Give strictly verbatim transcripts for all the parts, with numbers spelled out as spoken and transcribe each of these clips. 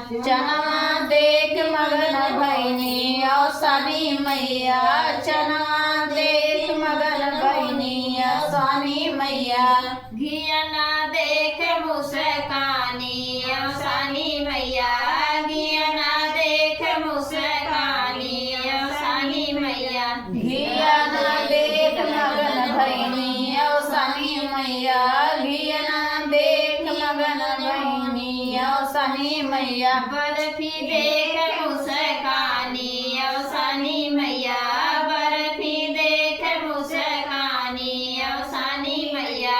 चनवा देख मगन भइनी औसनी मइया, चनवा देख मगन भइनी औसनी मइया। घियना देख मुस्कानी औसनी मइया, घियना देख मुस्कानी औसनी मइया। घियना देख मगन भइनी औसनी मइया, घियना देख मगन भइनी औसनी मइया। बर्फी देख मुस्कानी औसनी मइया, बर्फी देख मुस्कानी औसनी मइया।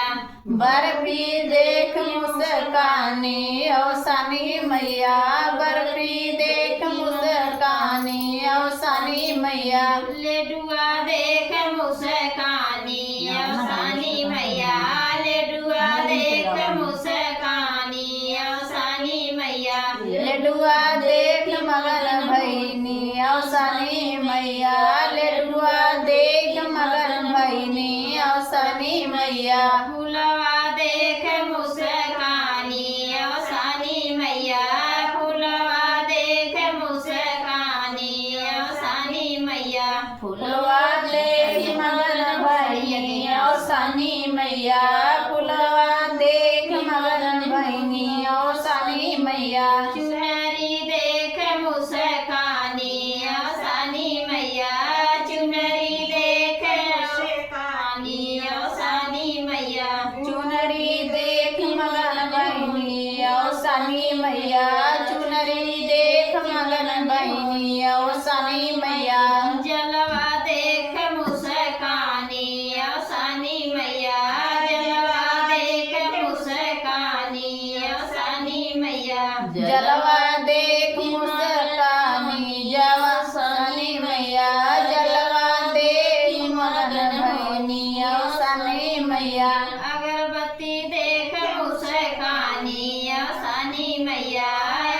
बर्फी देख मुस्कानी औसनी मइया, बर्फी देख मुस्कानी औसनी मइया। लड्डुआ देख मुस्कानी औसनी मइया, लड्डुआ देख मुस्कानी औसनी मइया। लड्डुआ देख मगन भइनी औसनी मइया, लड्डुआ देख मगन भइनी औसनी मइया। फुलवा देख मुस्कानी औसनी मइया, फुलवा देख मुस्कानी औसनी मइया। फुलवा देख मगन भइनी औसनी मइया, फुलवा देख मगन भइनी औसनी मइया। चुनरी देख मुस्कानी औसनी मइया, चुनरी देख मुस्कानी औसनी मइया। चुनरी देख मगन भइनी औसनी मइया, चुनरी देख मगन भइनी औसनी मइया। जलवा देख मुस्कानी औसनी मइया, जलवा देख मुस्कानी औसनी मइया। जलवा देख मुस्कानी औसनी मइया, जलवा देख मगन भइनी औसनी मइया। अगरबत्ती देख मुस्कानी औसनी मइया,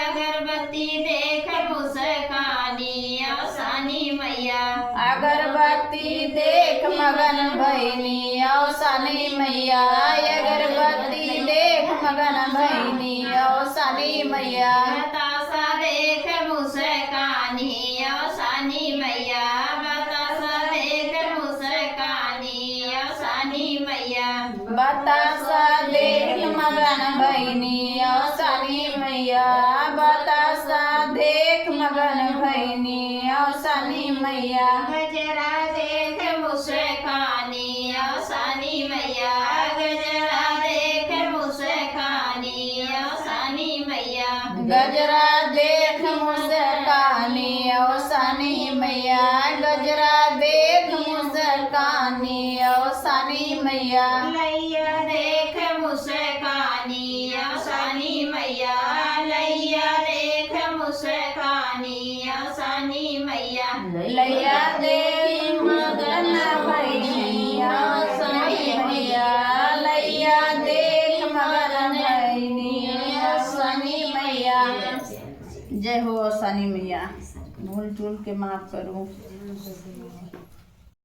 अगरबत्ती देख मुस्कानी औसनी मइया। अगरबत्ती देख मगन भइनी औसनी मइया, अगरबत्ती देख मगन भइनी औसनी मइया। बतासा देख मुस्कानी औसनी मइया, बतासा देख मुस्कानी औसनी मइया। बतासा देख मगन भइनी औसनी मइया, बतासा देख मगन भइनी औसनी मइया। गजरा देख मुस्कानी औसनी मइया, गजरा देख मुस्कानी औसनी मइया। गजरा देख मुस्कानी औसनी मइया, गजरा देख मुस्कानी औसनी मइया। लइया देख मुस्कानी औसनी मइया, लइया देख मुस्कानी औसनी मइया। लइया देख मगन भइनी औसनी मइया, लइया देख मगन भइनी औसनी मइया। जय हो औसनी मइया, भूल चूल के माफ करो।